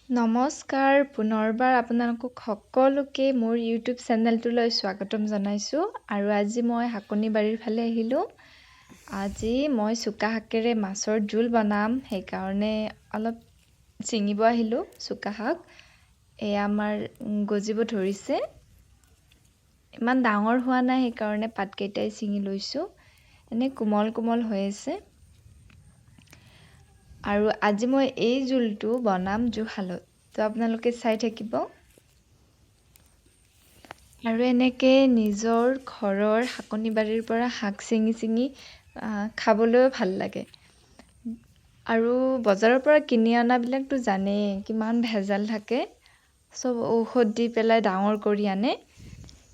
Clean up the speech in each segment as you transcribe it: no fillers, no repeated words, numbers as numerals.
নমস্কাৰ, পুনৰবাৰ আপোনালোকক সকলোকে মোৰ ইউটিউব চেনেলটোলৈ স্বাগতম জনাইছোঁ। আৰু আজি মই শাকনিবাৰীৰ ফালে আহিলোঁ। আজি মই চুকা শাকেৰে মাছৰ জোল বনাম, সেইকাৰণে অলপ ছিঙিব আহিলোঁ চুকা শাক। এয়া আমাৰ গজিব ধৰিছে, ইমান ডাঙৰ হোৱা নাই, সেইকাৰণে পাতকেইটাই ছিঙি লৈছোঁ। এনেই কোমল কোমল হৈ আছে। আৰু আজি মই এই জোলটো বনাম জুহালত, তো আপোনালোকে চাই থাকিব। আৰু এনেকৈ নিজৰ ঘৰৰ শাকনিবাৰীৰ পৰা শাক ছিঙি ছিঙি খাবলৈও ভাল লাগে। আৰু বজাৰৰ পৰা কিনি অনাবিলাকতো জানেই কিমান ভেজাল থাকে, চব ঔষধ দি পেলাই ডাঙৰ কৰি আনে।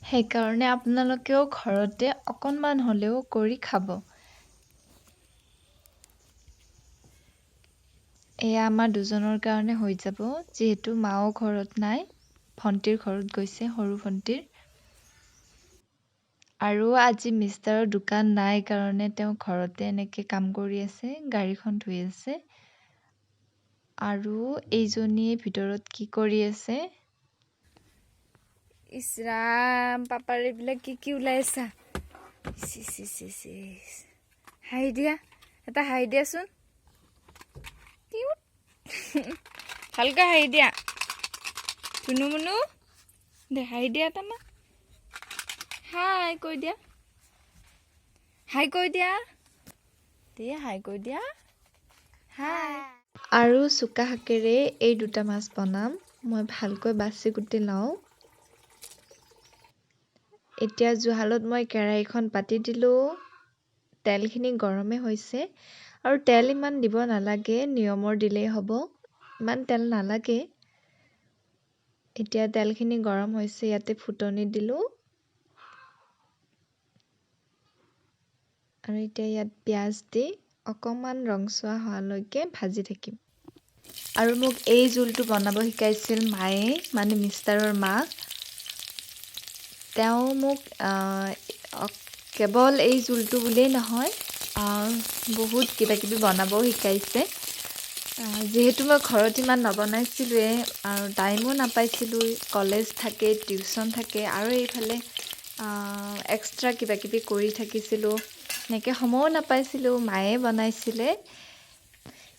সেইকাৰণে আপোনালোকেও ঘৰতে অকণমান হ'লেও কৰি খাব। এয়া আমাৰ দুজনৰ কাৰণে হৈ যাব, যিহেতু মাও ঘৰত নাই, ভণ্টিৰ ঘৰত গৈছে, সৰু ভণ্টিৰ। আৰু আজি মিষ্টাৰৰ দোকান নাই কাৰণে তেওঁ ঘৰতে এনেকৈ কাম কৰি আছে, গাড়ীখন ধুই আছে। আৰু এইজনীয়ে ভিতৰত কি কৰি আছে? ইছ ৰাম, পাপাৰ এইবিলাক কি কি ওলাই আছা? ইচ, ইচ, ইচ, ইচ, ইচ। হাঁহি দিয়া, এটা হাঁহি দিয়াচোন। ভালকৈ হাঁহি দিয়া। ধুনু মুনু দে, হাঁহি দিয়া এটা মা। হাই কৈ দিয়া, হাই কৈ দিয়া, দিয়ে হাই কৈ দিয়া, হাই। আৰু চুকা শাকেৰে এই দুটা মাছ বনাম। মই ভালকৈ বাছি কুটি লওঁ। এতিয়া জুহালত মই কেৰাহীখন পাতি দিলোঁ। তেলখিনি গৰমে হৈছে আৰু তেল ইমান দিব নালাগে, নিয়মৰ দিলেই হ'ব, ইমান তেল নালাগে। এতিয়া তেলখিনি গৰম হৈছে, ইয়াতে ফুটনি দিলোঁ। আৰু এতিয়া ইয়াত পিঁয়াজ দি অকণমান ৰংচোৱা হোৱালৈকে ভাজি থাকিম। আৰু মোক এই জোলটো বনাব শিকাইছিল মায়ে, মানে মিষ্টাৰৰ মা। তেওঁ মোক কেৱল এই জোলটো বুলিয়েই নহয়, বহুত কিবা কিবি বনাবও শিকাইছে। যিহেতু মই ঘৰত ইমান নবনাইছিলোঁৱে আৰু টাইমো নাপাইছিলোঁ, কলেজ থাকে, টিউশ্যন থাকে, আৰু এইফালে এক্সট্ৰা কিবা কিবি কৰি থাকিছিলোঁ, এনেকৈ সময়ো নাপাইছিলোঁ, মায়ে বনাইছিলে।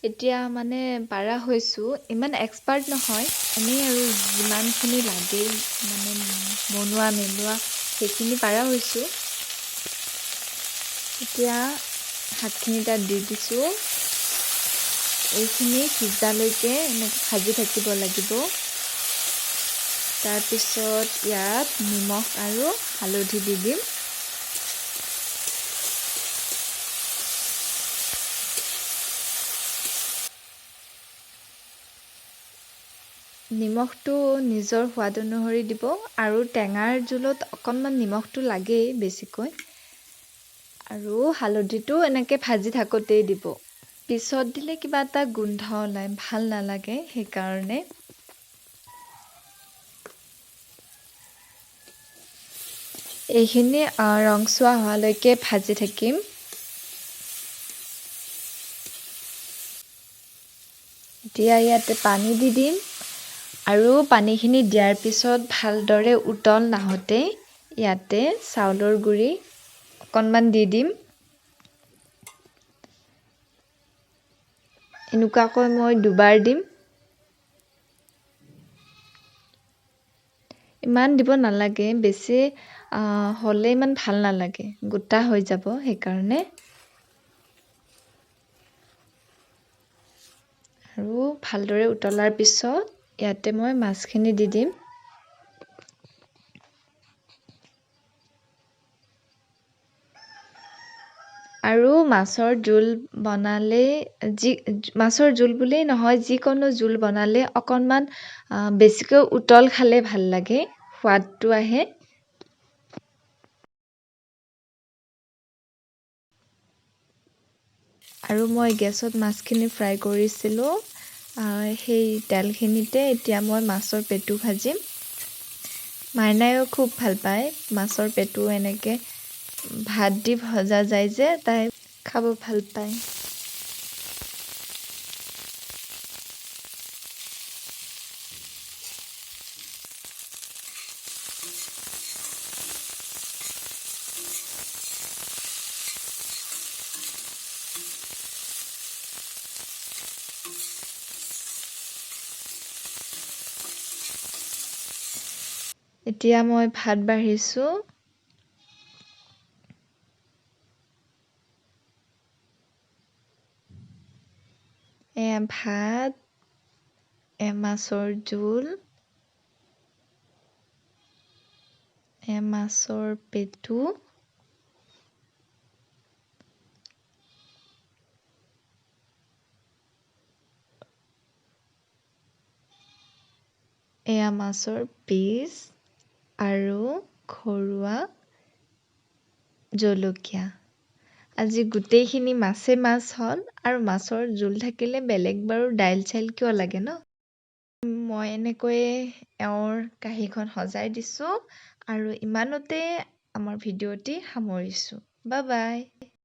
এতিয়া মানে পাৰা হৈছোঁ, ইমান এক্সপাৰ্ট নহয়, এনেই আৰু যিমানখিনি লাগে মানে বনোৱা মেলোৱা সেইখিনি পাৰা হৈছোঁ। এতিয়া শাকখিনি তাত দি দিছোঁ। এইখিনি সিজালৈকে এনেকৈ ভাজি থাকিব লাগিব। তাৰপিছত ইয়াত নিমখ আৰু হালধি দি দিম। নিমখটো নিজৰ সোৱাদ অনুসৰি দিব, আৰু টেঙাৰ জোলত অকণমান নিমখটো লাগেই বেছিকৈ। আৰু হালধিটো এনেকৈ ভাজি থাকোঁতেই দিব, পিছত দিলে কিবা এটা গোন্ধ ওলায়, ভাল নালাগে, সেইকাৰণে। এইখিনি ৰংচোৱা হোৱালৈকে ভাজি থাকিম। এতিয়া ইয়াতে পানী দি দিম। আৰু পানীখিনি দিয়াৰ পিছত ভালদৰে উতল নাহোঁতেই ইয়াতে চাউলৰ গুড়ি অকণমান দি দিম। এনেকুৱাকৈ মই দুবাৰ দিম, ইমান দিব নালাগে, বেছি হ'লে ইমান ভাল নালাগে, গোটা হৈ যাব, সেইকাৰণে। আৰু ভালদৰে উতলাৰ পিছত ইয়াতে মই মাছখিনি দি দিম। আৰু মাছৰ জোল বনালে, যি মাছৰ জোল বুলিয়েই নহয়, যিকোনো জোল বনালে অকণমান বেছিকৈ উতল খালে ভাল লাগে, সোৱাদটো আহে। আৰু মই গেছত মাছখিনি ফ্ৰাই কৰিছিলোঁ, সেই তেলখিনিতে এতিয়া মই মাছৰ পেটু ভাজিম। মাইনাইও খুব ভাল পায় মাছৰ পেটু, এনেকৈ ভাত দি ভজা যায় যে, তাই খাব ভাল পায়। এতিয়া মই ভাত বাঢ়িছোঁ। এয়া ভাত, এয়া মাছৰ জোল, এয়া মাছৰ পেটু, এয়া মাছৰ পিচ আৰু ঘৰুৱা জলকীয়া। আজি গোটেইখিনি মাছে মাছ হ'ল আৰু মাছৰ জোল থাকিলে বেলেগ বাৰু দাইল চাইল কিয় লাগে ন? মই এনেকৈয়ে এওঁৰ কাঁহীখন সজাই দিছোঁ আৰু ইমানতে আমাৰ ভিডিঅ'টি সামৰিছোঁ। Bye bye.